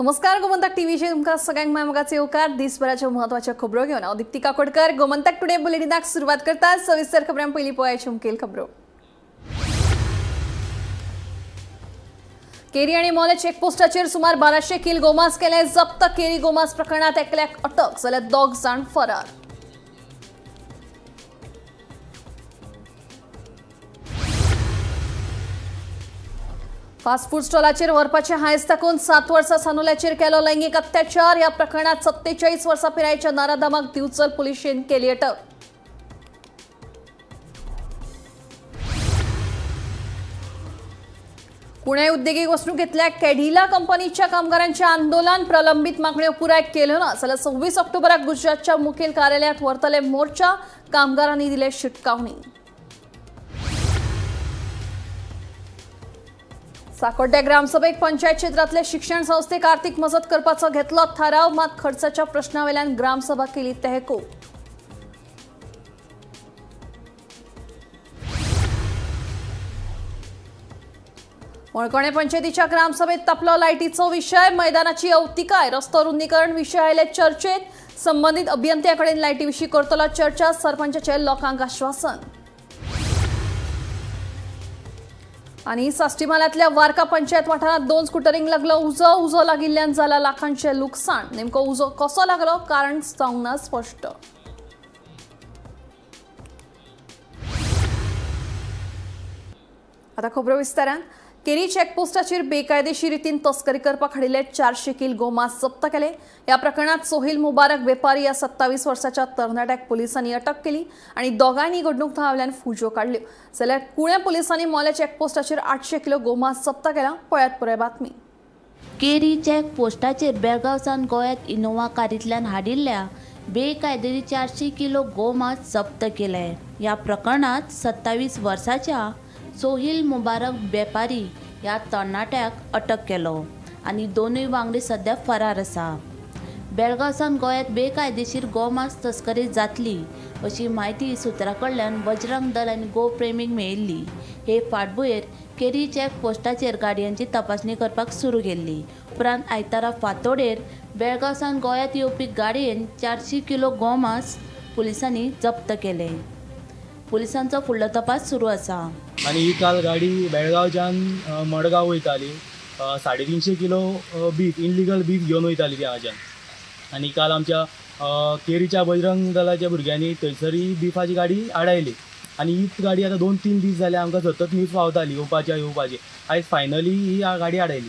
नमस्कार, गोमंतक टीव्हीचेर तुमकां सगळ्यांक माय मोगाचो येवकार। दिसभराच्यो म्हत्वाच्यो खबरो घेवन हांव दीप्ती काकोडकर गोमंतक टुडे बुलेटिनाक सुरवात करता। सविस्तर खबरां पयलीं पळयाच्यो मुखेल खबरो। केरी आनी मोले चेकपोस्टाचेर सुमार 1200 किल गोमांस केले जप्त। केरी गोमांस प्रकरणात एकल्याक अटक जाल्यार 2 जाण फरार। फास्ट फूड स्टॉलाचेर व्हरपाचे हांयस दाखोवन 7 वर्सां सानुल्याचेर केलो लैंगीक अत्याचार। ह्या प्रकरणात 47 वर्सां पिरायेच्या नारादामाक दिवचल पुलिशेन केली अटक। पुणे उद्देगीक वसणुकेंतल्या कॅडिला कंपनीच्या कामगारांचे आंदोलन। प्रलंबित मागण्यो पुराय केल्यो ना जाल्यार 26 ऑक्टोबराक गुजरातच्या मुखेल कार्यालयांत व्हरतले मोर्चा। कामगारांनी दिले शिटकावणी। साकोड्डे ग्रामसभेक पंचायत क्षेत्रांतले शिक्षण संस्थेक आर्थिक मजत करपाचो घेतलो थाराव, मात खर्चाच्या प्रश्नावेल्यान ग्रामसभा केली तहकूब। मळकणे पंचायतीच्या ग्रामसभेत तापलो लायटीचो विशय। मैदानाची अवतिकाय, रस्तो रुंदीकरण विशय आयले चर्चेत। संबंधित अभियंत्याकडेन लायटी विशीं करतलो चर्चा। सरपंचाचे लोकांक आश्वासन। आनी साश्टीमालांतल्या वारका पंचायत वाठारांत 2 स्कुटरींक लागलो उजो। उजो लागिल्ल्यान जाला लाखांचें लुकसाण। नेमको उजो कसो लागलो कारण जावंक ना स्पश्ट। आतां खबरो विस्तारान। केरी चेकपोस्टाचेर बेकायदेशीर रितीन तस्करी करपाक हाडिल्ले 400 किल गोमांस जप्त केले। ह्या प्रकरणात सोहेल मुबारक वेपारी ह्या 27 वर्साच्या तरणाट्याक पुलिसांनी अटक केली आनी दोगांयनी घडणूक थळावेल्यान फुज्यो काडल्यो। जाल्यार कुळें पुलिसांनी मोले चेकपोस्टाचेर 800 किलो गोमांस जप्त केला। पळयात पुराय बातमी। केरी चेकपोस्टाचेर बेळगांव सावन गोंयांत इनोवा कारींतल्यान हाडिल्ल्या बेकायदेशीर 400 किलो गोमांस जप्त केले। ह्या प्रकरणात 27 वर्साच्या सोहेल मुबारक वेपारी ह्या तरणाट्याक अटक केलो आनी दोनूय वांगडी सद्या फरार आसा। बेळगांव सावन गोंयांत बेकायदेशीर गोमांस तस्करी जातली अशी म्हायती सुत्रां कडल्यान बजरंग दल आनी गोप्रेमीक मेळिल्ली। हे फाटभुंयेर केरी चेक पोस्टाचेर गाडयांची तपासणी करपाक सुरू केल्ली। उपरांत आयतारा फांतोडेर बेळगांव सावन गोंयांत येवपी गाडयेन 400 किलो गोमांस पुलिसांनी जप्त केले। पुलिसांचो फुडलो तपास सुरू आसा। आनी ही काल गाडी बेळगांवच्यान मडगांव वयताली। 350 किलो बीफ, इनलिगल बीफ घेवन वयताली ती हांगाच्यान। आनी काल आमच्या केरीच्या बजरंग दलाच्या भुरग्यांनी थंयसर ही बिफाची गाडी आडायली। आनी हीच गाडी आतां 2-3 दीस जाले आमकां सतत न्यूज पावताली येवपाची येवपाची। आयज फायनली ही गाडी आडायली।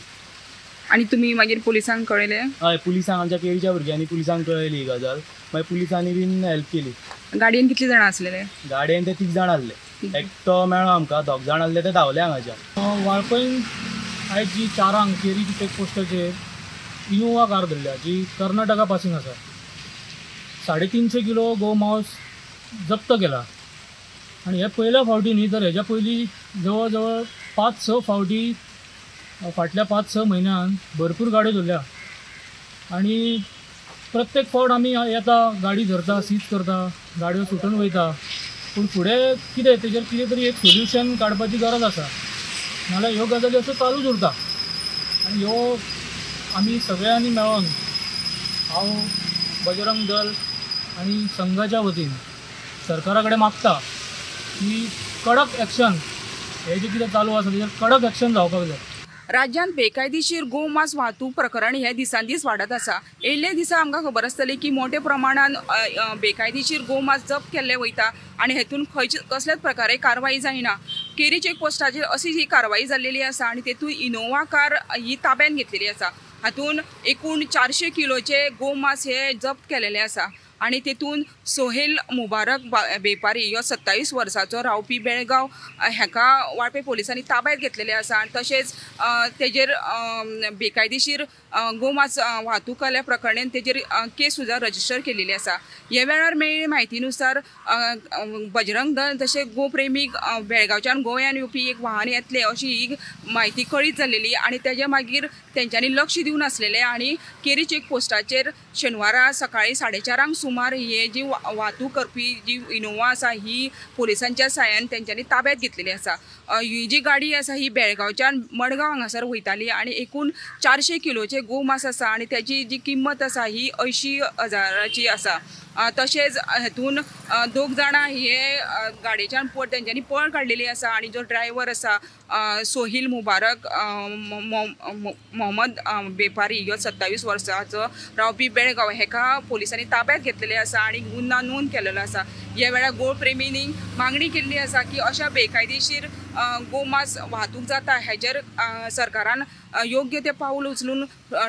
आनी तुमी मागीर पुलिसांक कळयलें? हय, पुलिसांक, आमच्या केरीच्या भुरग्यांनी पुलिसांक कळयली ही गजाल। मागीर पुलिसांनी बीन हेल्प केली। गाडयेन कितले जाणां आसलेले? गाडयेन ते 3 जाण आसले। एकटो मेळ्ळो आमकां, 2 जाण आसले ते धांवले हांगाच्यान। वाळपयन आयज जी 4 केरी चेकपोस्टाचेर इनोवा कार धरल्या जी कर्नाटका पासिंग आसा। 350 किलो गोमांस जप्त केला। आनी हे पयल्या फावटी न्ही तर हेज्या पयलीं जवळ जवळ 5-6 फावटी फाटल्या 5-6 म्हयन्यान भरपूर गाडयो धरल्या। आनी प्रत्येक फावट आमी येता, गाडी धरता, सीज करता, गाडयो सुटून वयता। पूण फुडें कितें तेजेर कितें तरी एक सोल्युशन काडपाची गरज आसा, नाजाल्यार ह्यो गजाली अश्यो चालूच उरता। आनी ह्यो आमी सगळ्यांनी मेळोन, हांव बजरंग दल आनी संघाच्या वतीन सरकारा कडेन मागता की कडक एक्शन, हे जें कितें चालू आसा तेजेर कडक एक्शन जावपाक जाय। राज्यांत बेकायदेशीर गोमांस वाहतूक प्रकरण हे दिसान दीस वाडत आसा। येयल्ले दिसा आमकां खबर आसतली की मोठ्या प्रमाणान बेकायदेशीर गोमांस जप्त केल्ले वयता आनी हेतून खंयचे कसल्याच प्रकारे कारवाई जायना। केरी चेकपोस्टाचेर अशी ही कारवाई जाल्लेली आसा आनी तेतून इनोवा कार ही ताब्यान घेतलेली आसा। हातून एकूण 400 किलोचे गोमांस हे जप्त केलेले आसा आनी तेतून सोहेल मुबारक वेपारी ह्यो 27 वर्साचो रावपी बेळगांव हेका वाळपय पुलिसांनी ताब्यात घेतलेले आसा आनी तशेंच तेजेर बेकायदेशीर गोमांस वाहतूक केल्या प्रकरणान तेजेर केस सुद्दां रजिस्टर केलेली आसा। हे वेळार मेळिल्ले म्हायतीनुसार बजरंग दल तशें गोप्रेमीक बेळगांवच्यान गोंयान येवपी एक वाहन येतलें अशी ही म्हायती कळीत जाल्लेली आनी तेज्या मागीर तेंच्यांनी लक्ष दिवन आसलेलें आनी केरी चेकपोस्टाचेर शेनवारा सकाळीं 4:30 सुमार हे जी वाहतूक करपी जी इनोवा आसा ही पुलिसांच्या साहाय्यान तेंच्यांनी ताब्यात घेतलेली आसा। ही जी गाडी आसा ही बेळगांवच्यान मडगांव हांगासर वयताली आनी एकूण 400 किलोचे किलोचे गोमांस आसा आनी त्याची जी किंमत आसा ही 80,000 आसा। तशेंच हेतून 2 जाणां हे गाडयेच्यान तेंच्यांनी पळ काडलेली आसा आनी जो ड्रायव्हर आसा सोहिल मुबारक मोहम्मद बेपारी ह्यो 27 वर्सांचो रावपी बेळगांव हेका पोलिसांनी ताब्यात घेतलेले आसा आनी गुन्यांव नोंद केलेलो आसा। ह्या वेळार गोप्रेमींनी मागणी केल्ली आसा की अशा बेकायदेशीर गोमांस वाहतूक जाता हेजेर सरकारान योग्य ते पावल उचलून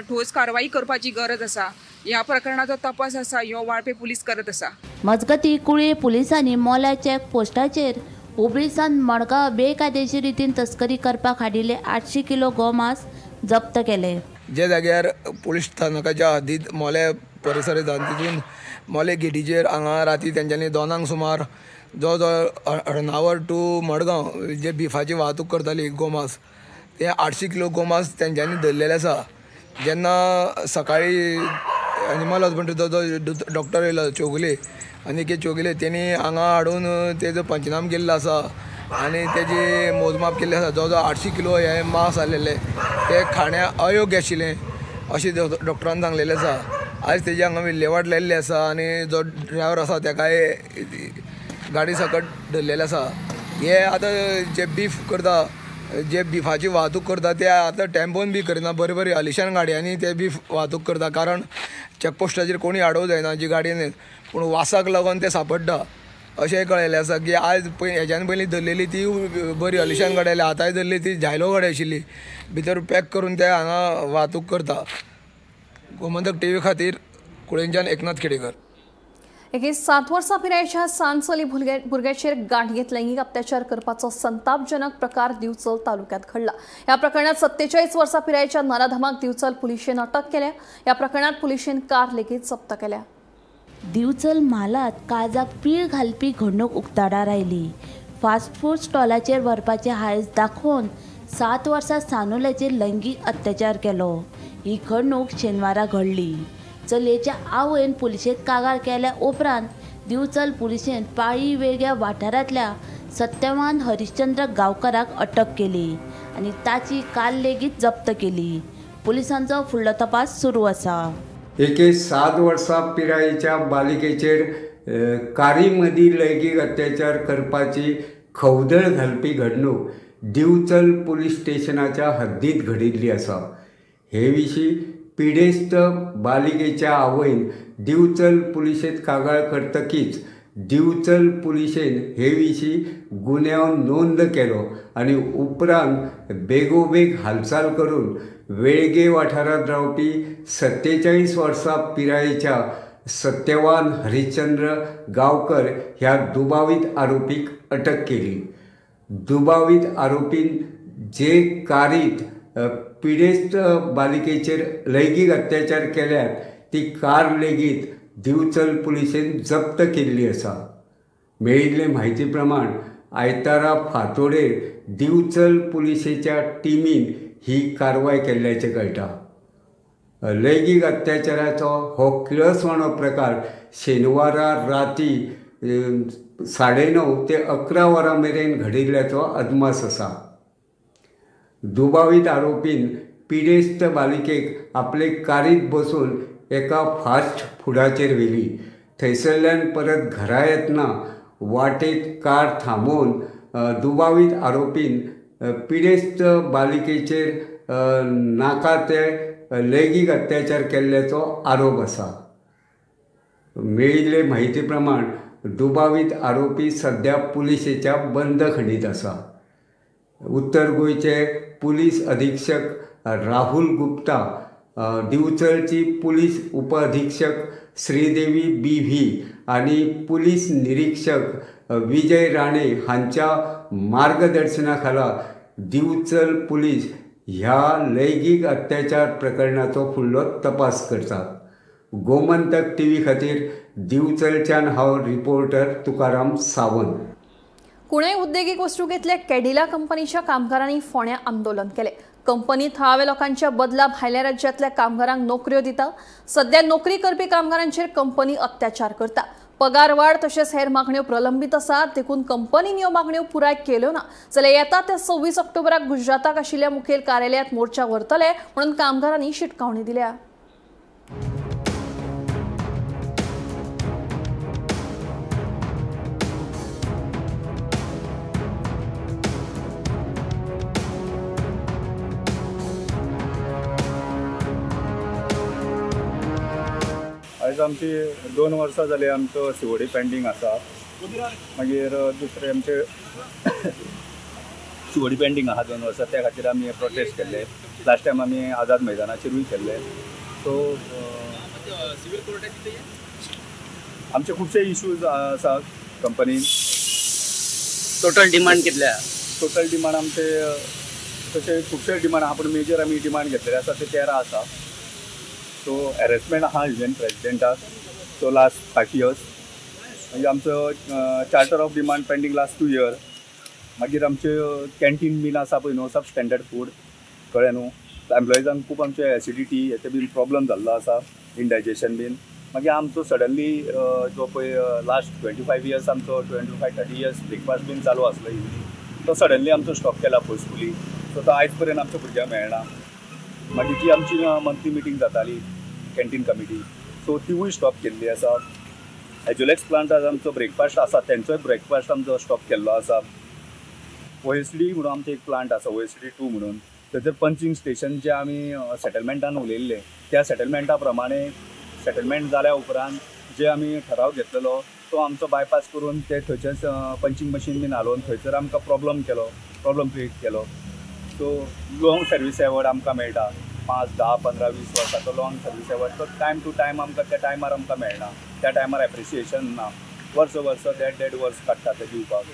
ठोस कारवाई करपाची गरज आसा। ह्या प्रकरणाचो तपास आसा ह्यो वाळपे पुलीस करत आसा। मजगती कुळये पुलिसांनी मोल्या चेक पोस्टाचेर हुबळीसान मडगांव बेकायदेशीर रितीन तस्करी करपाक हाडिल्ले 800 किलो गोमांस जप्त केले। जे जाग्यार पुलीस स्थानकाच्या हद्दीत मोले परिसर येता तितून मोले गेटीचेर हांगा राती तेंच्यांनी 2 सुमार जो जो अर्नावर टू मडगांव जे बिफाची वाहतूक करताली गोमांस ते 800 किलो गोमांस तेंच्यांनी धरलेले आसा। जेन्ना सकाळी एनिमल हजबंड्रीचो जो डॉक्टर येयलो चोगले आनी के चोगले तेणी हांगा हाडून तेजो पंचनाम केल्लो आसा आनी तेजी मोजमाप केल्लें आसा। जो जो 800 किलो हे मांस आसलेले ते खाण्या अयोग्य आशिल्लें अशें डॉक्टरान सांगलेलें आसा। आयज तेजी हांगा विल्हेवाट लायिल्ली आसा आनी जो ड्रायव्हर आसा तेकाय गाडी सकट धरलेले आसा। हे आतां जे बीफ करता जे बिफाची वाहतूक करता ते आतां टेम्पोन बी करिना, बरी बरी आलिशान गाडयांनी ते बीफ वाहतूक करता, कारण चॅकपोस्टाचेर कोणी आडोवंक जायना जी गाडयेन, पूण वासाक लागून ते सांपडटा अशें कळिल्लें आसा की आयज हेज्यान पयलीं धरलेली ती बरी आलिशान गाडी आयली, आतांय धरली ती झायलो गाडी आशिल्ली, भितर पॅक करून ते हांगा वाहतूक करता। गोमंतक टीव्ही खातीर कुळेंच्यान एकनाथ खेडेकर। एके 7 वर्सां पिरायेच्या सान चली भुरग्याचेर गांठयेंत लैंगीक अत्याचार करपाचो संतापजनक प्रकार दिवचल तालुक्यात घडला। ह्या प्रकरणात 47 वर्सां पिरायेच्या नराधमाक दिवचल पुलिशेन अटक केल्या। ह्या प्रकरणात पुलिशेन कार लेगीत जप्त केल्या। दिवचल म्हालांत काळजाक पीळ घालपी घडणूक उक्ताडार आयली। फास्ट फूड स्टॉलाचेर व्हरपाचें हांयस दाखोवन 7 वर्सां सानुल्याचेर लैंगीक अत्याचार केलो। ही घडणूक शेनवारा घडली। चलयेच्या आवयन पुलिशेंत कागाळ केल्या उपरांत दिवचल पुलिशेन पाळी वेळग्या वाठारांतल्या सत्यवान हरिश्चंद्र गांवकराक अटक केली आनी ताची कार लेगीत जप्त केली। पुलिसांचो फुडलो तपास सुरू आसा। एके 7 वर्सां पिरायेच्या बालिकेचेर कारी मदीं लैंगीक अत्याचार करपाची खवदळ घालपी घडणूक दिवचल पुलीस स्टेशनाच्या हद्दीत घडिल्ली आसा। हे विशीं पिडेस्त बालिकेच्या आवयन दिवचल पुलिशेंत कागाळ करतकीच दिवचल पुलिशेन हे विशीं गुन्यांव नोंद केलो आनी उपरांत बेगोबेग हालचाल करून वेळगे वाठारांत रावपी 47 वर्सां पिरायेच्या सत्यवान हरिश्चंद्र गांवकर ह्या दुबावीत आरोपीक अटक केली। दुबावीत आरोपीन जे कारीत पिडेस्त बालिकेचेर लैंगीक अत्याचार केल्यात ती कार लेगीत दिवचल पुलिशेन जप्त केल्ली आसा। मेळिल्ले म्हायती प्रमाण आयतारा फांतोडेर दिवचल पुलिशेच्या टिमीन ही कारवाय केल्ल्याचें कळटा। लैंगीक अत्याचाराचो हो किळसवाणो प्रकार शेनवारा राती 9:30 ते 11 वरां मेरेन घडिल्ल्याचो अदमास आसा। दुबावीत आरोपीन पिडेस्त बालिकेक आपले कारीत बसून एका फास्ट फुडाचेर व्हेली। थंयसरल्यान परत घरा येतना वाटेत कार थांबोवन दुबावीत आरोपीन पिडेस्त बालिकेचेर नाका ते लैंगीक अत्याचार केल्ल्याचो आरोप आसा। मेळिल्ले म्हायती प्रमाण दुबावीत आरोपी सद्या पुलिशेच्या बंदखणीत आसा। उत्तर गोंयचे पुलीस अधीक्षक राहुल गुप्ता, दिवचलची पुलीस उपअधीक्षक श्रीदेवी बी व्ही आनी पुलीस निरीक्षक विजय राणे हांच्या मार्गदर्शना खाला दिवचल पुलीस ह्या लैंगीक अत्याचार प्रकरणाचो फुडलो तपास करतात। गोमंतक टीव्ही खातीर दिवचलच्यान हांव रिपोर्टर तुकाराम सावंत। कुणें उद्देगीक वसणुकेंतल्या कॅडिला कंपनीच्या कामगारांनी फोंड्यां आंदोलन केलें। कंपनी थळाव्या लोकांच्या बदला भायल्या राज्यांतल्या कामगारांक नोकऱ्यो दिता। सध्या नोकरी करपी कामगारांचेर कंपनी अत्याचार करता। पगारवाढ तशेंच हेर मागण्यो प्रलंबीत आसात, देखून कंपनीन ह्यो मागण्यो पुराय केल्यो ना जाल्यार येता त्या 26 ऑक्टोबराक गुजराताक आशिल्ल्या मुखेल कार्यालयांत मोर्चा व्हरतले म्हणून कामगारांनी शिटकावणी दिल्या। आयज आमची 2 वर्सां जाली आमचो सीओडी पेंडींग आसा। मागीर दुसरे आमचे सीओडी पेंडींग आसा 2 वर्सां, त्या खातीर आमी प्रोटेस्ट केल्ले। लास्ट टायम आमी आझाद मैदानाचेरूय केल्ले। सो आमचे खुबशे इश्यूज आसा कंपनीन। टोटल डिमांड कितले? टोटल डिमांड आमचे तशे खुबशे डिमांड आहा, पूण मेजर आमी डिमांड घेतलेले आसा ते 13 आसा। सो हॅरेसमेंट आहा युनियन प्रेजिडेंटाक सो लास्ट 5 इयर्स। मागीर आमचो charter of demand pending last 2 year. मागीर आमचे कॅन्टीन बीन आसा पळय न्हू, सब स्टँडर्ड फूड, कळ्ळें न्हू। एम्प्लॉइजांक खूब आमचे एसिडिटी हेचे बीन प्रॉब्लम जाल्लो आसा, इनडायजेशन बीन। मागीर आमचो सडनली जो पळय लास्ट 25 इयर्स आमचो 25-30 इयर्स ब्रेकफास्ट बीन चालू आसलो इवनींग, तो सडनली आमचो स्टॉप केला फोर्सफुली। सो तो आयज पर्यंत आमच्या भुरग्यांक मेळना। मागीर जी आमची मंथली मिटींग जाताली कॅन्टीन कमिटी, सो तिवूय स्टॉप केल्ली आसा। एज्युलेक्स प्लांट आमचो ब्रेकफास्ट आसा, तेंचोय ब्रेकफास्ट आमचो स्टॉप केल्लो आसा। OSD म्हणून आमचें एक प्लांट आसा, OSD 2 म्हणून, थंयसर पंचींग स्टेशन जे आमी सेटलमेंटान उलयल्ले त्या सेटलमेंटा प्रमाणे सेटलमेंट जाल्या उपरांत जे आमी ठराव घेतलेलो तो आमचो बायपास करून ते थंयच्याच पंचींग मशीन बीन हालोवन थंयसर आमकां प्रॉब्लम केलो, प्रॉब्लम क्रिएट केलो। सो लॉंग सर्वीस एवॉर्ड आमकां मेळटा 5, 10, 15, 20 वर्सांचो लॉंग सर्वीस एवॉर्ड, तो टायम टू टायम आमकां त्या टायमार आमकां मेळना, त्या टायमार एप्रिसिएशन ना, वर्स वर्स 1.5 वर्स काडटा ते दिवपाक।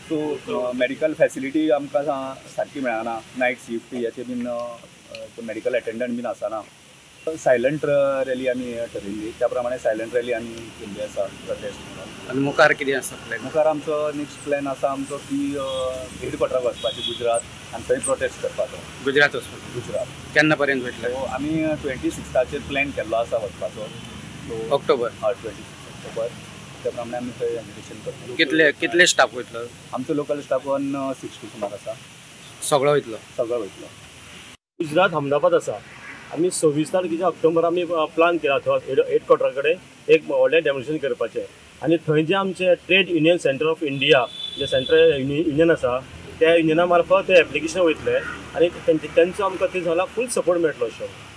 सो मेडिकल फॅसिलिटी आमकां सारकी मेळना, नायट शिफ्ट हेचे बीन मेडिकल अटेंडंट बीन आसना। सायलंट रॅली आमी ठरयल्ली, त्या प्रमाणे सायलंट रॅली आमी केल्ली आसा प्रोटेस्ट। आनी मुखार कितें आसा प्लॅन? मुखार आमचो नेक्स्ट प्लॅन आसा आमचो की हेडक्वॉर्टराक वचपाचें गुजरात आनी थंय प्रोटेस्ट करपाचो। गुजरात वचपाचो? गुजरात। केन्ना पर्यंत वयतले? सो आमी 26ताचेर प्लॅन केल्लो आसा वचपाचो। सो ऑक्टोबर? हय, 26 ऑक्टोबर। त्या प्रमाणे आमी थंय एजिटेशन करतले। कितले कितले स्टाफ वयतलो? आमचो लोकल स्टाफ 160 सुमार आसा। सगळो वयतलो? सगळो वयतलो। गुजरात अहमदाबाद आसा। आमी 26 तारखेच्या ऑक्टोबर आमी प्लान केला थंय हेडक्वॉर्टरा कडेन एक व्हडलें डेमोन्स्ट्रेशन करपाचें आनी थंय जे आमचे trade union centre of India J central union आसा त्या युनियना मार्फत ते एप्लिकेशन वयतले आनी तेंचो आमकां थंय जाला फूल सपोर्ट मेळटलो अशें।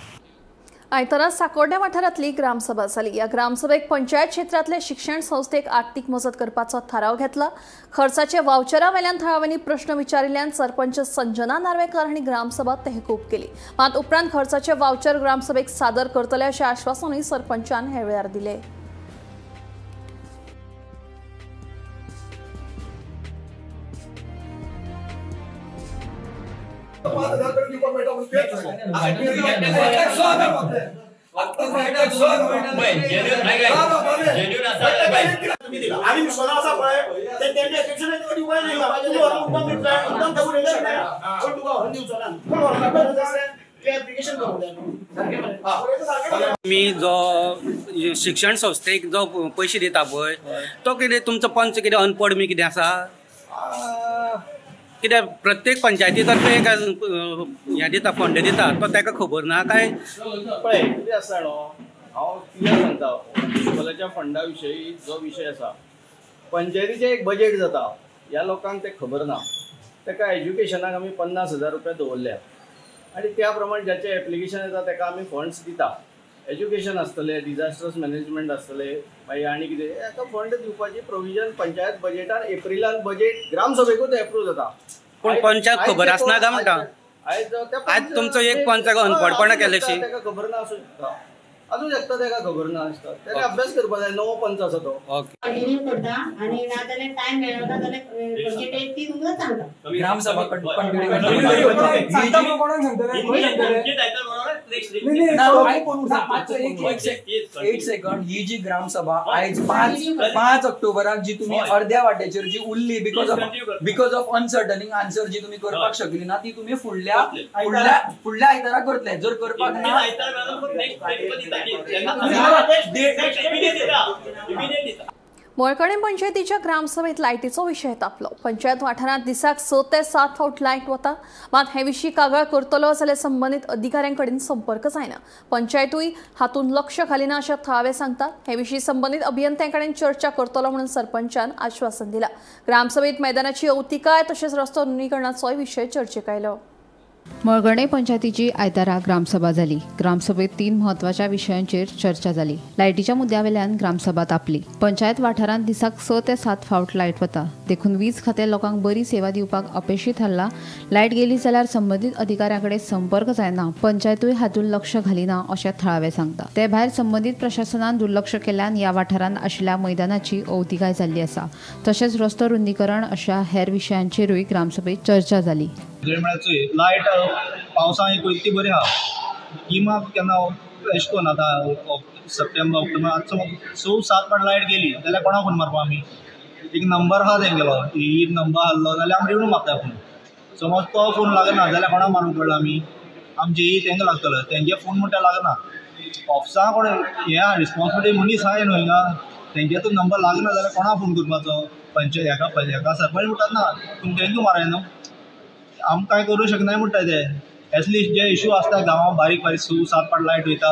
आयतारा साकोर्डे वाठारांतली ग्रामसभा जाली। ह्या ग्रामसभेक पंचायत क्षेत्रांतले शिक्षण संस्थेक आर्थिक मजत करपाचो थाराव घेतला। खर्चाचे वावचरा वेल्यान थळाव्यांनी प्रश्न विचारिल्ल्यान सरपंच संजना नार्वेकर हांणी ग्रामसभा तहकूब केली। मात उपरांत खर्चाचे वावचर ग्रामसभेक सादर करतले अशें आश्वासनूय सरपंचान हे वेळार दिलें। मी जो शिक्षण संस्थेक जो पैसे दिता पळय तो कितें तुमचो पंच कितें अनपड मी कितें आसा कित्याक प्रत्येक पंचायती तर्फे एक हें दिता फंड दिता तो ताका खबर ना काय? पळय कितें आसा न्हू, हांव कितें सांगता, स्कुलाच्या फंडा विशयी जो विशय आसा पंचायतीचें एक बजेट जाता, ह्या लोकांक तें खबर ना। ताका एज्युकेशनाक आमी 50,000 रुपया दवरल्या आनी त्या प्रमाणे जाचें एप्लिकेशन येता ताका आमी फंड्स दिता। एज्युकेशन आसतलें, डिजास्टर्स मॅनेजमेंट आसतलें, मागीर आनी कितें हाका फंड दिवपाची प्रोविजन पंचायत बजेटान एप्रिलान बजेट ग्रामसभेकूच एप्रूव जाता। पूण पंचायत खबर आसना काय म्हणटा? आयज तुमचो एक पंच अनपडपणां केल्याशी ताका खबर ना आसूं शकता, आसूं शकता ताका खबर ना आसता, ताका अभ्यास करपाक जाय, नवो पंच आसा तो। कंटिन्यू करता आनी ना जाल्यार टायम मेळना जाल्यार खंयची डेट ती तुमकां सांगता। ग्रामसभा एक सेकंड, ही जी ग्रामसभा आयज 5 ऑक्टोबराक जी तुम्ही अर्ध्या वाट्याचेर जी उरली because of अनसर्टनिंग आन्सर जी तुम्ही करपाक शकली ना ती तुम्ही फुडल्या फुडल्या फुडल्या आयतारा करतले। जर करपाक ना मोळकणे पंचायतीच्या ग्रामसभेत लायटीचो विशय तापलो. पंचायत वाठारांत दिसाक 6 ते 7 फावट लायट वता, मात हे विशीं कागाळ करतलो जाल्यार संबंदीत अधिकाऱ्यांकडेन संपर्क जायना. पंचायतूय हातूंत लक्ष घालिना अशें थळावे सांगतात. हे विशीं संबंदीत अभियंत्यां कडेन चर्चा करतलो म्हणून सरपंचान आश्वासन दिलां. ग्रामसभेत मैदानाची अवतिकाय तशेंच रस्तो रुंदीकरणाचोय विशय चर्चेक आयलो. मळगणे पंचायतीची आयतारा ग्रामसभा जाली. ग्रामसभेत 3 म्हत्वाच्या विशयांचेर चर्चा जाली. लायटीच्या मुद्द्यावेल्यान ग्रामसभा तापली. पंचायत वाठारांत दिसाक 6 ते 7 फावट लायट वता, देखून वीज खातें लोकांक बरी सेवा दिवपाक अपेशी थारला. लायट गेली जाल्यार संबंदीत अधिकाऱ्यां कडेन संपर्क जायना, पंचायतूय हातूंत लक्ष घालिना अशें थळावे सांगता. ते भायर संबंदीत प्रशासनान दुर्लक्ष केल्ल्यान ह्या वाठारांत आशिल्ल्या मैदानाची अवतिकाय जाल्ली आसा. तशेंच रस्तो रुंदीकरण अशा हेर विशयांचेरूय ग्रामसभेत चर्चा जाली. लायट पावसां एक वयता ती बरी आहा, गिमाक केन्ना एशें करून आतां सप्टेंबर ऑक्टोबर आतां समज 6 7 फावट लायट गेली जाल्यार कोणाक फोन मारपा आमी? एक नंबर आहा तेंगेलो, एक नंबर आहलो जाल्यार आमी रिवणू मारता फोन. समज तो फोन लागना जाल्यार कोणाक मारूंक पडलो आमी? आमचे ई तेंका लागतलो, तेंगे फोन म्हणटा लागना. ऑफिसां कोण हें आहा रिस्पोन्सिबिलिटी मनीस आहा न्हू हिंगा, तेंगे तो नंबर लागना जाल्यार कोणाक फोन करपाचो? पंचायत हेका सरपंच म्हणटात ना तुमी तेंका माराय न्हू, आमकां कांय करूं शकनाय म्हणटा ते. एटलिस्ट जे इशू आसता गांवां बारीक बारीक 6 7 फावट लायट वयता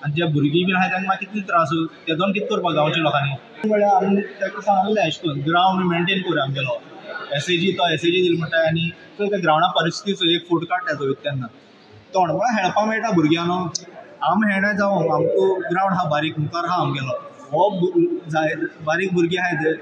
आनी जे भुरगीं बीन आहाय तांकां मागीर कितले त्रास तेदोन कितें करपाक गांवच्या लोकांनी? म्हळ्यार आमी ताका सांगलें एशें करून ग्रावंड मेनटेन करूया आमगेलो. एसएजी तो एसएजी दिली म्हणटा आनी चोय त्या ग्रावंडा परिस्थिती एक फूट काडटा तो वयता तेन्ना तोंडबळा खेळपाक मेळटा भुरग्यां न्हू. आमी खेळना जावं, आमकां ग्रावंड आहा बारीक मुखार आहा आमगेलो, हो जाय बारीक भुरगीं आहाय ते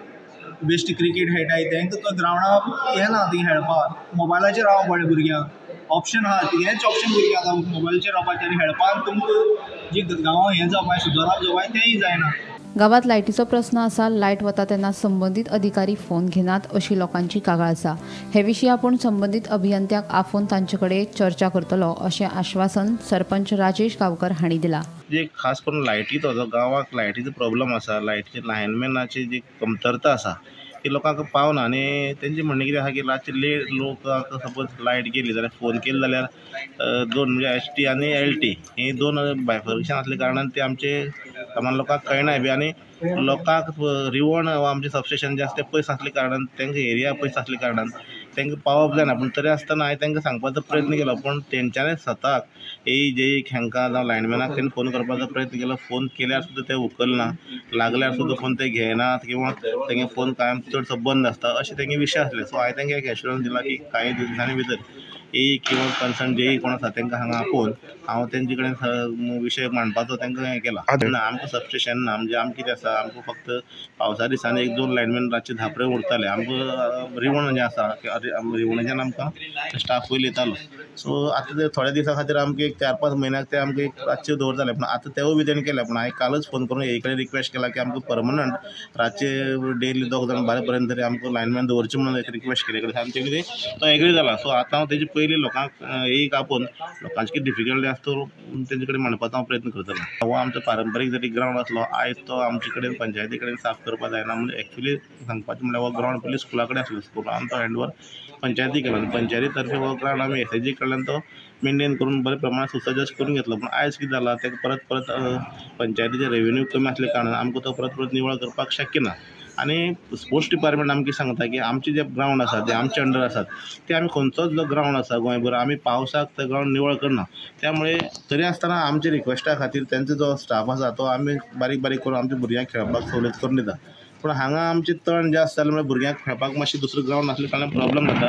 बेश्ट क्रिकेट खेळटाय तेंकां तो ग्रावंडा येना ती खेळपाक. मोबायलाचेर रावंक पडलें भुरग्यांक, ऑप्शन आहा हेंच ऑप्शन भुरगीं आतां मोबायलाचेर रावपाचें आनी खेळपाक तुमकां जी गांवां हें जावपाक सुदारप जावपाक तेंय जायना. गांवांत लायटीचो प्रस्न आसा. लायट वता तेन्ना संबंदीत अधिकारी फोन घेनात अशी लोकांची कागाळ आसा. हे विशीं आपूण संबंदीत अभियंत्यांक आफोवन तांचे कडेन चर्चा करतलो अशें आश्वासन सरपंच राजेश गांवकर हांणी दिलां. जे खास करून लायटीचो जो गांवाक लायटीचो प्रॉब्लम आसा, लायटीचे लायनमॅनाची जी कमतरता आसा ती लोकांक पावना आनी तेंचें म्हणणें कितें आसा की रातचे लेट लोकांक सपोज लायट गेली जाल्यार फोन केले जाल्यार दोन म्हणजे एच टी आनी एल टी ही दोन बायफर्केशन आसल्या कारणान ते आमचे सामान्य लोकांक कळनाय बी आनी लोकांक रिवण वा आमचें सबस्टेशन जें आसा तें पयस आसल्या कारणान तांकां एरिया पयस आसल्या कारणान तांकां पावप जायना. पूण तरी आसतना हांवें तांकां सांगपाचो प्रयत्न केलो, पूण तेंच्यांनी स्वताक ए जे हांकां जावं लायनमॅनाक तेणें फोन करपाचो प्रयत्न केलो. फोन केल्यार सुद्दां ते उखलना, लागल्यार सुद्दां फोन ते घेयनात किंवा तेंगे फोन कायम चडसो बंद आसता अशें तेंगे विशय आसले. सो हांवें तांकां एक एश्योरन्स दिला की कांय दिसांनी भितर ए किंवा कन्सर्न जेई कोण आसा तांकां हांगा आपोवन हांव तेंचे कडेन विशय मांडपाचो तांकां हें केला. ना आमकां सबस्टेशन ना, म्हणजे आमकां कितें आसा, आमकां फक्त पावसा दिसांनी 1 2 लायनमॅन रातचे 10 पर्यंत उरताले. आमकां रिवण जें आसा रिवणाच्यान आमकां स्टाफ वयलो येतालो. सो आतां ते थोड्या दिसां खातीर आमकां एक 4 5 म्हयन्याक ते आमकां एक रातचे दवरताले, पूण आतां तेवूय बी तेणें केलें. पूण हांवें कालच फोन करून ए कडेन रिक्वेस्ट केला की आमकां परमनंट रातचे डेली 2 जाण 12 पर्यंत तरी आमकां लायनमॅन दवरचे म्हणून एक रिक्वेस्ट केली कडेन आनी तेणी तो एग्री जाला. सो आतां हांव तेजी पयलीं लोकांक एक आपोवन लोकांची कितें डिफिकल्टी आसा तो तेंचे कडेन मांडपाचो हांव प्रयत्न करतलो. हो आमचो पारंपारीक जरी ग्रावंड आसलो आयज तो आमचे कडेन पंचायती कडेन साफ करपाक जायना. म्हणजे एक्चुली सांगपाचें म्हणल्यार हो ग्रावंड पयलीं स्कुला कडेन आसलो, स्कुलान तो हँड ओवर पंचायती केलो आनी पंचायती तर्फे हो ग्रावंड आमी एस एच जी कडल्यान तो मेनटेन करून बऱ्या प्रमाणात सुसज्ज करून घेतलो. पूण आयज कितें जालां ताका परत परत पंचायतीचे रेवेन्यू कमी आसल्या कारणान आमकां तो परत परत निवळ करपाक शक्य ना. आनी स्पोर्ट्स डिपार्टमेंट आमकां सांगता की आमचे जे ग्रावंड आसा ते आमचे अंडर आसात, ते आमी खंयचोच जो ग्रावंड आसा गोंयभर आमी पावसाक ते ग्रावंड निवळ करना. त्यामुळे तरी आसतना आमच्या रिक्वेस्टा खातीर तेंचो जो स्टाफ आसा तो आमी बारीक बारीक करून आमच्या भुरग्यांक खेळपाक सवलत करून दिता. पूण हांगा आमचें तण जास्त जालें म्हळ्यार भुरग्यांक खेळपाक मातशें दुसरो ग्रावंड नासल्या कारणान प्रॉब्लम जाता.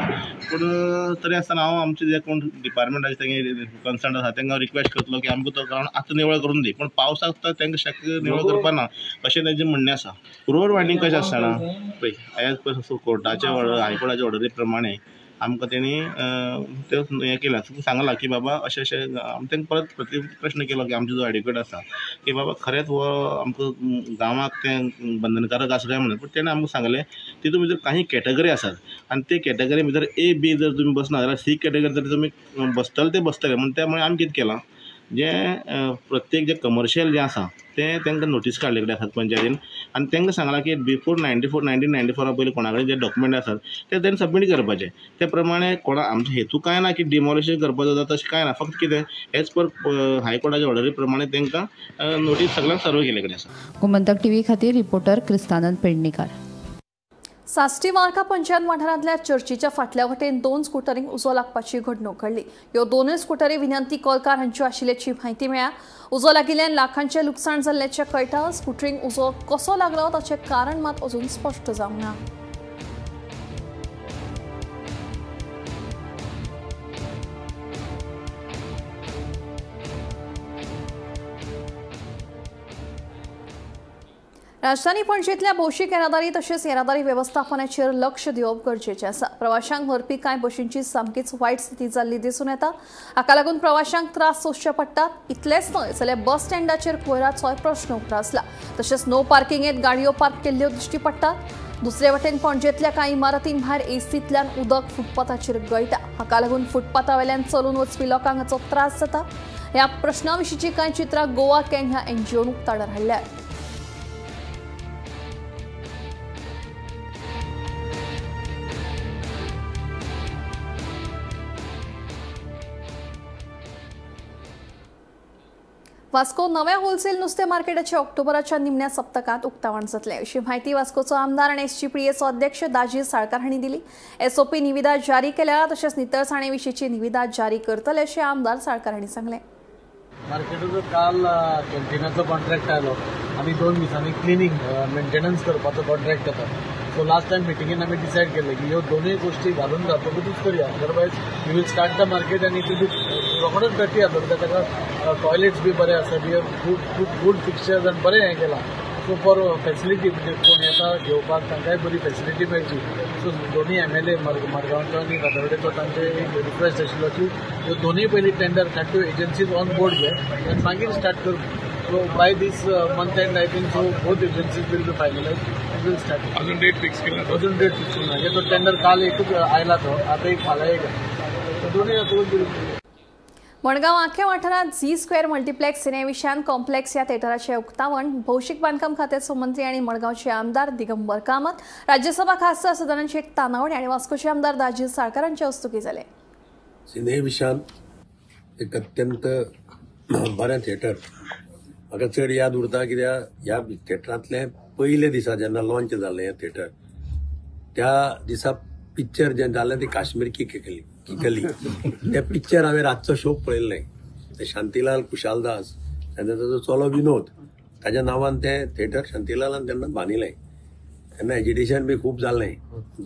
पूण तरी आसतना हांव आमचे जे कोण डिपार्टमेंटाचे तेंगे कन्सर्न आसा तांकां रिक्वेस्ट करतलो की आमकां तो ग्रावंड आतां निवळ करून दी, पूण पावसाक तो तांकां शक्य निवळ करपा ना अशें तेंचें म्हणणें आसा. रोड वायंडींग कशें आसतना पळय एज पर कोर्टाच्या ऑर्डर हायकोर्टाच्या ऑर्डरी प्रमाणे आमकां तेणी तें हें केलां, सांगलां की बाबा अशें अशें आमी तांकां परत प्रति प्रश्न केलो की आमचो जो एडिक्वेट आसा की बाबा खरेंच हो आमकां गांवाक तें बंधनकारक आसा काय म्हणून. पूण तेणें आमकां सांगलें तितून भितर काही कॅटेगरी आसात आनी ते कॅटेगरी भितर ए बी जर तुमी बसना जाल्यार सी कॅटेगरी जर तुमी बसतले ते बसतले. म्हणून त्यामुळे आमी कितें केलां, जे प्रत्येक जे कमर्शियल जे आसा ते तांकां नोटीस काडले कडेन आसात पंचायतीन आनी तांकां सांगलां की बिफोर 1994 पयलीं कोणा कडेन जे डॉक्युमेंट आसात ते तेणी सबमीट करपाचे. ते प्रमाणे कोणा आमचो हेतू कांय ना की डिमॉलिशन करपाचो जाता तशें कांय ना, फक्त कितें एज पर हायकोर्टाच्या ऑर्डरी प्रमाणे तांकां नोटीस सगळ्यांक सर्व केल्ले कडेन आसा. गोमंतक टीव्ही खातीर रिपोर्टर क्रिस्तानंद पेडणेकार. साश्टी वार्का पंचायत वाठारांतल्या चर्चीच्या फाटल्या वटेन 2 स्कुटरींक उजो लागपाची घडणूक घडली. ह्यो दोनूय स्कुटरी विनंती कोलकार हांच्यो आशिल्ल्याची म्हायती मेळ्ळ्या. उजो लागिल्ल्यान लाखांचें लुकसाण जाल्ल्याचें कळटा. स्कुटरींक उजो कसो लागलो ताचें कारण मात अजून स्पश्ट जावंक ना. राजधानी पणजेंतल्या भौशीक येरादारी तशेंच येरादारी वेवस्थापनाचेर लक्ष दिवप गरजेचें आसा. प्रवाशांक व्हरपी कांय बशींची सामकीच वायट स्थिती जाल्ली दिसून येता. हाका लागून प्रवाशांक त्रास सोंसचे पडटात. इतलेंच न्हय जाल्यार बस स्टँडाचेर कोयराचोय प्रश्न उप्रासला. तशेंच नो पार्किंगेंत गाडयो पार्क केल्ल्यो दिश्टी पडटात. दुसरे वटेन पणजेंतल्या कांय इमारतीं भायर एसींतल्यान उदक फुटपाथाचेर गळटा. हाका लागून फुटपाथा वयल्यान चलून वचपी लोकांक हाचो त्रास जाता. ह्या प्रश्ना विशींची कांय चित्रां गोवा can ह्या एनजीओन उक्ताडार हाडल्यात. वास्को नव्या होलसेल नुस्तें मार्केटाचे ऑक्टोबराच्या निमण्या सप्तकांत उक्तावण जातलें अशी म्हायती वास्कोचो आमदार आनी एसजीपीएचो अध्यक्ष दाजी साळकार हांणी दिली. एसओपी निविदा जारी केल्या तशेंच नितळसाणे विशींची निविदा जारी करतले अशें आमदार साळकार हांणी सांगलें. मार्केटाचो काल कॅन्टिनाचो कॉन्ट्रॅक्ट आयलो आनी 2 दिसांनी क्लिनींग मेंटेनन्स करपाचो कॉन्ट्रॅक्ट येता. सो लास्ट टायम मिटिंगेन आमी डिसायड केलें की ह्यो दोनूय गोश्टी घालून जातकूच करया, otherwise you will start the market आनी it will be रोखडोच डर्टी जातलो कित्याक ताका टॉयलेट्स बी बरे आसा, बी खूब गूड फिक्चर्स आनी बरें हें केलां. सो फॉर फेसिलिटी म्हणजे कोण येता घेवपाक तांकांय बरी फेसिलिटी मेळची. सो दोनूय एमएलए मडगांवचो आनी फातर्डेचो तांचे एक रिक्वेस्ट आशिल्लो की ह्यो दोनूय पयलीं टेंडर काडट्यो, एजन्सीज ऑन बोर्ड घे आनी मागीर स्टार्ट कर. So by this month end I think so both agencies will be finalise. अजून डेट फिक्स केला? अजून डेट फिक्स केला. तो टेंडर काल एकूच आयला तो आता एक फाल्यां एक दोनूय जातकूच. मडगांव आखे वाठारांत झी स्क्वेअर मल्टिप्लेक्स सिनेविशान कॉम्प्लेक्स ह्या थेटराचें उक्तावण भौशीक बांदकाम खात्याचो मंत्री आनी मडगांवचे आमदार दिगंबर कामत, राज्यसभा खासदार सदानंद शेट तानावडे आनी वास्कोचे आमदार दाजी साळकार हांचे हस्तुकीं जालें. सिनेविशान एक अत्यंत बरें थिएटर म्हाका चड याद उरता कित्याक ह्या थिएटरांतलें पयले दिसा जेन्ना लॉन्च जालें हें थिएटर त्या दिसा पिक्चर जें जालें तें काश्मीर की कली तें पिक्चर हांवें रातचो शो पळयल्लें. तें शांतीलाल कुशालदास आनी ताजो चलो विनोद ताज्या नांवान तें थिएटर शांतीलालान तेन्ना बांदिलें. तेन्ना एजिटेशन बी खूब जालें,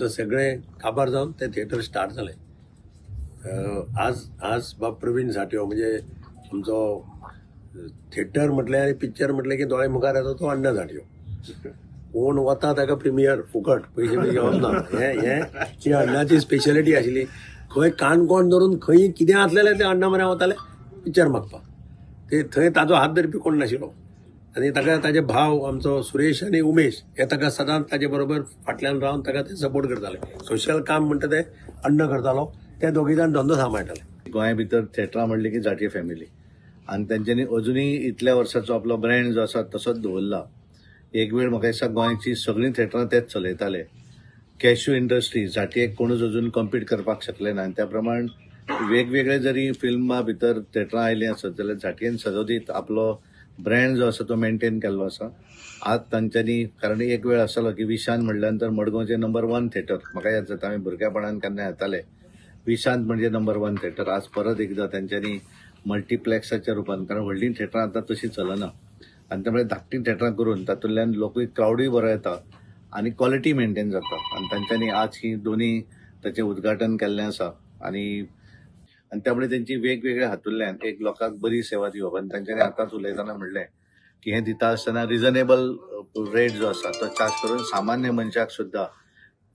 तो सगळें काबार जावन तें थिएटर स्टार्ट जालें. आज आज बाब प्रवीण साठयो म्हणजे आमचो थिएटर म्हटलें आनी पिक्चर म्हटलें की दोळे मुखार येता तो अण्णा साठयो. कोण वता ताका प्रिमियर फुकट पयशे बी घेवप ना. हें ही अण्णाची स्पेशलिटी आशिल्ली. खंय काणकोण धरून खंय कितें आसलेलें तें अण्णा म्हऱ्यान वताले पिक्चर मागपाक. ते थंय ताजो हात धरपी कोण नाशिल्लो आनी ताका ताजे भाव आमचो सुरेश आनी उमेश हे ताका सदांच ताजे बरोबर फाटल्यान रावन ताका ते सपोर्ट करताले. सोशल काम म्हणटा तें अण्णा करतालो, ते दोगी जाण धंदो सांबाळटाले. गोंया भितर थेटरां म्हणली की जाटीय फॅमिली आनी तेंच्यांनी अजुनूय इतल्या वर्साचो आपलो ब्रँड जो आसा तसोच दवरला. एक वेळ म्हाका दिसता गोंयची सगळीं थेटरां तेच चलयताले. कॅश्यू इंडस्ट्री जाटयेक कोणूच अजून कम्पीट करपाक शकले ना आनी त्या प्रमाण वेगवेगळे जरी फिल्मां भितर थेटरां आयलीं आसत जाल्यार जाटयेन सदोदीत आपलो ब्रँड जो आसा तो मेंटेन केल्लो आसा. आज तांच्यांनी, कारण एक वेळ आसलो की विशांत म्हणल्या नंतर मडगांवचें नंबर 1 थिएटर म्हाका याद जाता, आमी भुरगेपणान केन्ना येताले विशांत म्हणजे नंबर 1 थिएटर. आज परत एकदां तांच्यांनी मल्टिप्लेक्साच्या रुपान, कारण व्हडलीं थेटरां आतां तशीं चलना आनी त्यामुळे धाकटीं थेटरां करून तातूंतल्यान लोकूय क्रावडूय बरो येता आनी क्वॉलिटी मेंटेन जाता. आनी तांच्यांनी आज ही दोनूय ताचें उद्घाटन केल्लें आसा आनी आनी त्यामुळे तेंची वेगवेगळ्या हातूंतल्यान एक लोकांक बरी सेवा दिवप. आनी तांच्यांनी आतांच उलयतना म्हणलें की हें दिता आसतना रिजनेबल रेट जो आसा तो चार्ज करून सामान्य मनशाक सुद्दां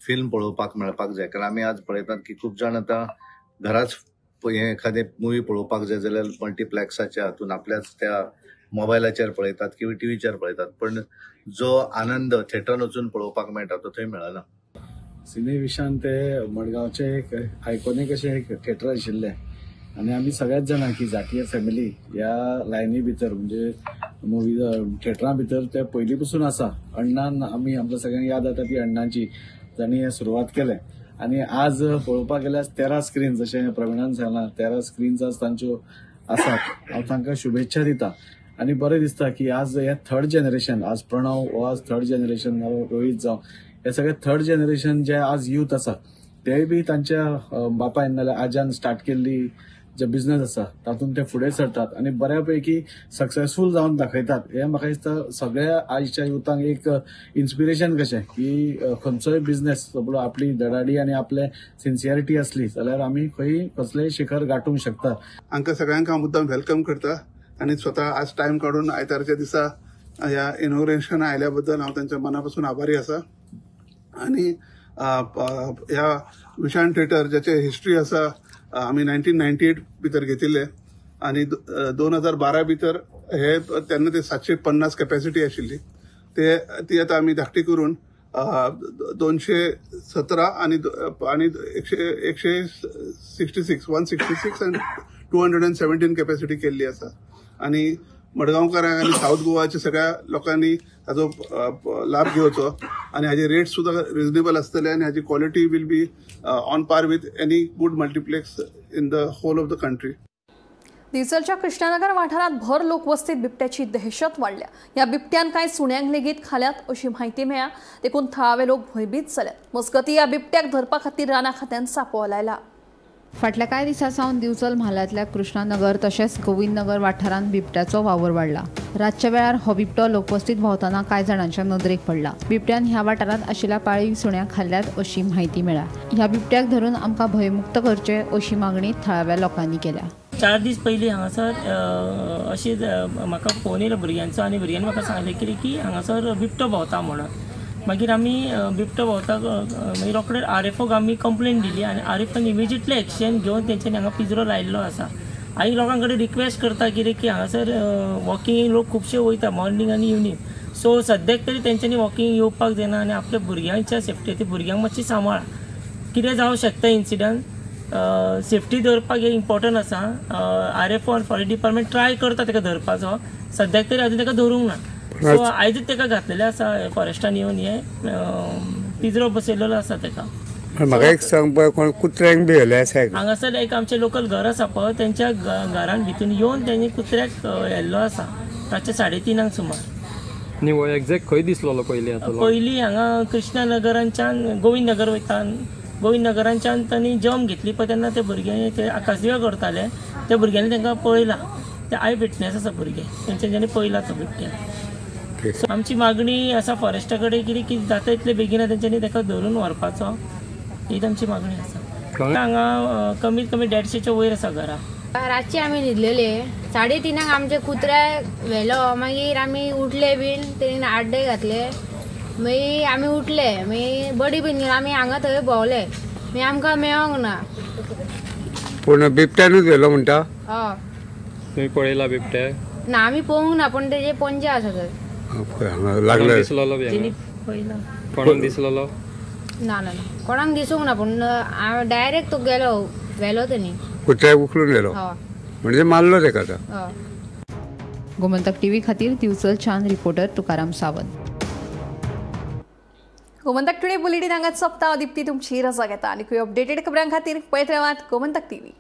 फिल्म पळोवपाक मेळपाक जाय. कारण आमी आज पळयतात की खूब जाण आतां घराच हें एखादें मुवी पळोवपाक जाय जाल्यार मल्टिप्लेक्साच्या हातून आपल्याच त्या मोबायलाचेर पळयतात किंवा टीव्हीचेर पळयतात, पण जो आनंद थिएटरान वचून पळोवपाक मेळटा तो थंय मेळना. सिने विशांत ते मडगांवचें एक आयकॉनीक अशें एक थिएटर आशिल्लें. आनी आमी सगळ्याच जाणां की झांटये फॅमिली ह्या लायनी भितर म्हणजे मुवी थिएटरां भितर ते पयलीं पसून आसा. अण्णान आमी आमकां सगळ्यांक याद जाता ती अण्णांची जांणी हें सुरवात केलें. आनी आज पळोवपाक गेल्यार 13 स्क्रीन, जशें प्रवीणान सांगलां 13 स्क्रीन्स आज तांच्यो आसात. हांव तांकां शुभेच्छा दिता आनी बरें दिसता की आज हे थर्ड जनरेशन, आज प्रणव हो आज थर्ड जनरेशन, रोहीत जावं, हे सगळे थर्ड जनरेशन जे आज यूथ आसा तेय बी तांच्या बापायन नाल्यार आज्यान स्टार्ट केल्ली जे बिझनेस आसा तातूंत ते फुडें सरतात आनी बऱ्या पैकी सक्सेसफूल जावन दाखयतात. हें म्हाका दिसता सगळ्या आयच्या युथांक एक इन्स्पिरेशन कशें की खंयचोय बिझनेस आपली धडाडी आनी आपले सिन्सियरिटी आसली जाल्यार आमी खंय कसलेय शिखर गांठूंक शकता. हांकां सगळ्यांक हांव मुद्दाम welcome करता आनी स्वता आज टायम काडून आयतारच्या दिसा ह्या इनॉग्रेशन आयल्या बद्दल हांव तांच्या मना पासून आभारी आसा. आनी ह्या विशाण थिएटर ज्याचे हिस्ट्री आसा, आमी 1998 भितर घेतिल्ले आनी 2012 भितर हे तेन्ना ते 750 कॅपॅसिटी आशिल्ली, ते ती आतां आमी धाकटी करून 217 आनी 166 166 आनी 217 कॅपॅसिटी केल्ली आसा. आनी मडगांवकारांक आनी सावथ गोवाच्या सगळ्या लोकांनी हाजो लाभ घेवचो आनी हाजे रेट सुद्दां रिजनेबल आसतले आनी हाजी quality will be on par with any good multiplex in the whole of the country. दिवचलच्या Krishnanagar वाठारात भर लोकवस्तीत बिबट्याची दहशत वाडल्या. ह्या बिबट्यान कांय सुण्यांक लेगीत खाल्यात अशी म्हायती मेळ्ळ्या, देखून थळावे लोक भंयभीत जाल्यात. मजगतीं ह्या बिबट्याक धरपा खातीर राना खात्यान सापळो लायला. फाटल्या कांय दिसां सावन दिवचल म्हालांतल्या कृष्णानगर तशेंच गोविंदनगर वाठारांत बिबट्याचो वावर वाडला. रातच्या वेळार हो बिबटो लोकवस्तीत भोंवतना कांय जाणांच्या नदरेक पडला. बिबट्यान ह्या वाठारांत आशिल्ल्या पाळीव सुण्याक खाल्ल्यात अशी म्हायती मेळ्ळ्या. ह्या बिबट्याक धरून आमकां भंयमुक्त करचे अशी मागणी थळाव्या लोकांनी केल्या. 4 दीस पयलीं हांगासर अशें म्हाका फोन येयलो भुरग्यांचो आनी भुरग्यांनी म्हाका सांगलें कितें की हांगासर बिबटो भोंवता म्हणून. मागीर आमी बिबटो भोंवता मागीर रोखडे आर एफ ओक आमी कंप्लेन दिली आनी आर एफ ओन इमिजिएटली एक्शन घेवन तेंच्यांनी हांगा पिंजरो लायिल्लो आसा. आनी लोकां कडेन रिक्वेस्ट करता कितें की हांगासर वॉकिंग लोक खुबशे वयता मॉर्निंग आनी इवनींग, सो सद्याक तरी तेंच्यांनी वॉकिंग येवपाक जायना आनी आपल्या भुरग्यांच्या सेफ्टी खातीर भुरग्यांक मातशी सांबाळ, कितें जावं शकता इन्सिडंट, सेफ्टी दवरपाक हें इम्पॉर्टंट आसा. आर एफ ओ आनी फॉरेस्ट डिपार्टमेंट ट्राय करता ताका धरपाचो, सद्याक तरी आजून ताका धरूंक ना. सो आयजूच ताका घातलेलें आसा फॉरेस्टान येवन हें पिंजरो बसयलेलो आसा ताका. म्हाका एक सांग पळय, कोण कुत्र्यांक बी व्हेलें आसा? हांगासर एक आमचें लोकल घर आसा पळय, तेंच्या घरान भितून येवन तेणी कुत्र्याक व्हेल्लो आसा रातचे 3:30 सुमार. न्ही हो एग्जॅक्ट खंय दिसलोलो पयलीं? पयलीं हांगा कृष्णानगरांच्यान गोविंदनगर वयता, गोविंदनगरांच्यान तांणी जम घेतली पळय तेन्ना ते भुरगे ते आकाशदिवे करताले, त्या भुरग्यांनी तांकां पळयलां, ते I witness आसा भुरगे, तेंच्यांनी पळयला तो बिबट्या. आमची मागणी आसा फॉरेस्टा कडेन कितें की जाता इतले बेगीन तेंच्यांनी ताका धरून व्हरपाचो, ही आमची मागणी आसा. हांगा कमीत कमी 150च्या वयर आसा घरां. रातचे आमी न्हिदलेले 3:30 आमचे कुत्र्याक व्हेलो, मागीर आमी उठले बीन, तेणी आड्डे घातले, मागीर आमी उठले, मागीर बडी बीन घेवन आमी हांगा थंय भोंवले, मागीर आमकां मेळोंक ना. पूण बिबट्यानूच व्हेलो म्हणटा? हय. तुमी पळयला बिबट्याक? ना, आमी पळोवंक ना, पूण तेजे पंजे आसा थंय. लागले दिसलोलो बी कोणाक दिसलोलो? ना ना कोणाक दिसूंक ना, पूण डायरेक्ट तो गेलो, व्हेलो तेणी कुत्र्याक उखलून व्हेलो, म्हणजे मारलो तेका आतां. गोमंतक टीव्ही खातीर दिवचलच्यान reporter Tukaram Sawant. Gomantak today bulletin हांगाच सोंपता. दीप्ती तुमची रजा घेता आनी अपडेटेड खबरां खातीर पळयत रावात गोमंतक टीव्ही.